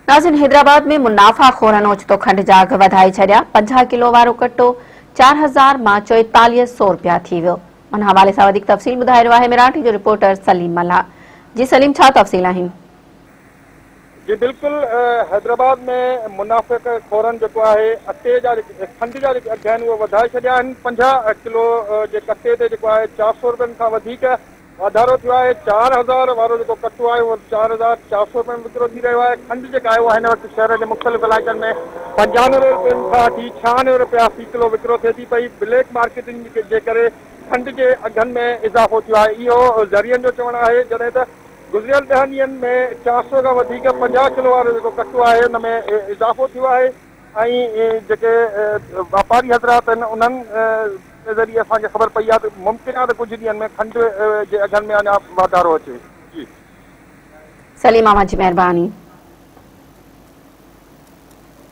ناظرين حيدرآباد ۾ منافع خورن اوچتو کنڊ جا اگهه وڌائي ڇڏيا، 50 ڪلو وارو ڪٽو 4000 مان 44 سو رپيا ٿي ويو. ان حوالي سان وڌيڪ تفصيل ٻڌائي رهيو آهي ميران ٽي جو رپورٽر سليم ملاح. جي سليم ڇا تفصيل آهن؟ جي بلڪل حيدرآباد ۾ منافع خورن جيڪو آهي اٽي جا جيڪي کنڊ جا جيڪي اگهه آهن اهي وڌائي ڇڏيا آهن 50 ڪلو جي ڪٽي تي جيڪو آهي 400 رپين کان وڌيڪ واڌارو ٿيو آهي، 4000 وارو جيڪو ڪٽو آهي اهو 4400 رپين ۾ وڪرو ٿي رهيو آهي، کنڊ جيڪا آهي اها هن وقت شهر جي مختلف علائقن ۾ 95 رپين کان وٺي 96 رپيا في ڪلو وڪرو ٿئي ٿي پئي، بليڪ مارڪيٽنگ جي ڪري کنڊ جي اگهن ۾ اضافو ٿيو آهي اهو ذريعن جو چوڻ آهي، جڏهن ته گذريل ڏهن ڏينهن ۾ 400 کان وڌيڪ 50 ڪلو وارو جيڪو ڪٽو آهي ان ۾ اضافو ٿيو آهي. ۽ جيڪي واپاري حضرات آهن انهن جي ذريعي اسان کي خبر پئي آهي ته ممڪن آهي ته ڪجهه ڏينهن ۾ کنڊ جي اگهن ۾ اڃا واڌارو اچي. جي. سليم اوهان جي مهرباني.